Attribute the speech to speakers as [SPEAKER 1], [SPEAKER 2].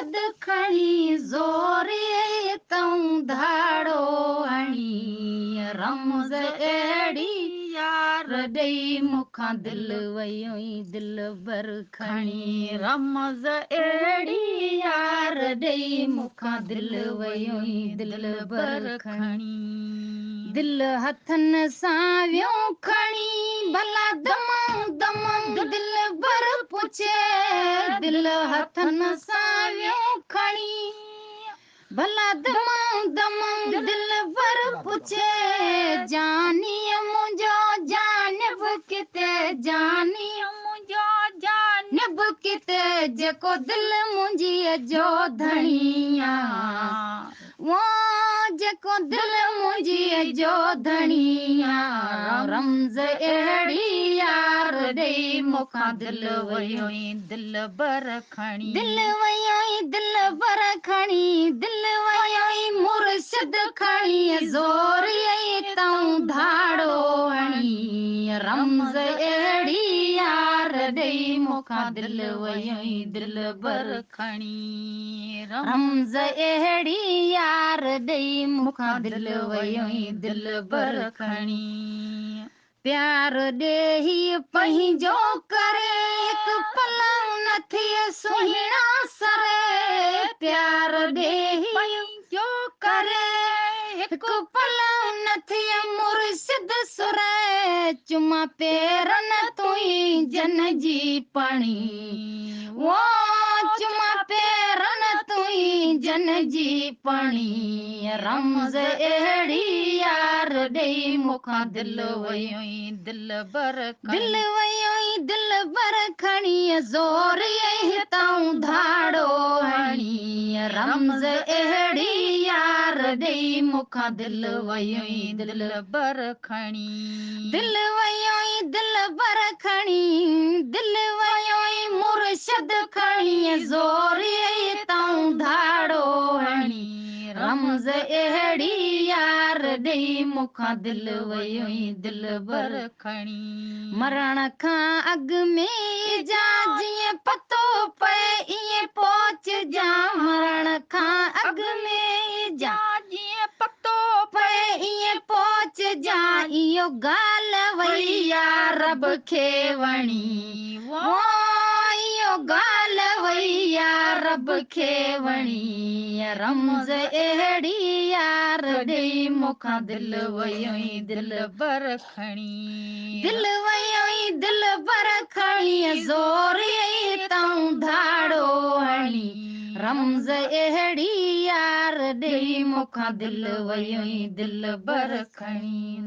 [SPEAKER 1] मुर्शिद खणी ज़ोरी तऊं धाड़ो हणी। रमज़ अहिड़ी यार ॾेई मूंखां दिलि वयो दिलबर खणी। रमज़ अहिड़ी यार ॾेई मूंखां दिलि वयो दिलबर खणी। दिलि हथनि सां वियो खणी भला दम दम दिलबर पुछे। दिलि हथनि सां वियो खणी भला दम दम दिलबर पुछे। जानीअ मुंहिंजो जानिब किथे, जानीअ मुंहिंजो जानिब किथे, जेको दिलि मुंहिंजीअ जो धणी आहे, उहो जेको दिलि मुंहिंजीअ जो धणी आहे। रमज़ अहिड़ी यार ॾेई मूंखां दिलि वयो
[SPEAKER 2] दिलबर खणी।
[SPEAKER 1] दिलि वयो दिलबर खणी, दिलि वयो मुर्शिद खणी ज़ोरी तऊं धाड़ो हणी। रमज़ अहिड़ी यार ॾेई मूंखां दिलि वयो दिलबर
[SPEAKER 2] खणी।
[SPEAKER 1] रमज़ अहिड़ी यार ॾेई मूंखां दिलि वयो दिलबर
[SPEAKER 2] खणी।
[SPEAKER 1] प्यार ॾेही पंहिंजो करे हिकु पल न थिए सुहिणा सरे। प्यार ॾेही
[SPEAKER 2] पंहिंजो
[SPEAKER 1] करे हिकु पल न थिए मुर्शिद सुरे। चुमा पेरन तुई जन जी पणी, वो चुमा पेरन तुई जन जी पणी। रमज़ अहिड़ी यार ॾेई मूंखां दिलि वयो
[SPEAKER 2] दिलबर,
[SPEAKER 1] दिलि वयो दिलबर खणी ज़ोरी हितां धाड़ो हणी। रमज़ अहिड़ी यार ॾेई मूंखां दिलि वयो
[SPEAKER 2] दिलबर खणी।
[SPEAKER 1] दिलि वयो दिलबर खणी, दिलि वयो मुर्शिद खणी ज़ोरी तऊं धाड़ो हणी। रमज़ अहिड़ी यार ॾेई मूंखां दिलि वयो दिलबर
[SPEAKER 2] खणी।
[SPEAKER 1] मरण खां अॻु में जा जीअं पतो पए ईअं पहुचजां। मरण खां अॻु में जा
[SPEAKER 2] जीअं पतो
[SPEAKER 1] पए ईअं पहुचजां। इहो ॻाल्हि वई या रब खे वणी, इहो ॻाल्हि वई या रब खे वणी। रमज़ अहिड़ी यार ॾेई मूंखां दिलि वयो
[SPEAKER 2] दिलबर खणी।
[SPEAKER 1] दिलि वयो दिलबर खणी ज़ोरी तऊं धाड़ो हणी। रमज़ अहिड़ी यार ॾेई मूंखां दिलि वयो
[SPEAKER 2] दिलबर खणी।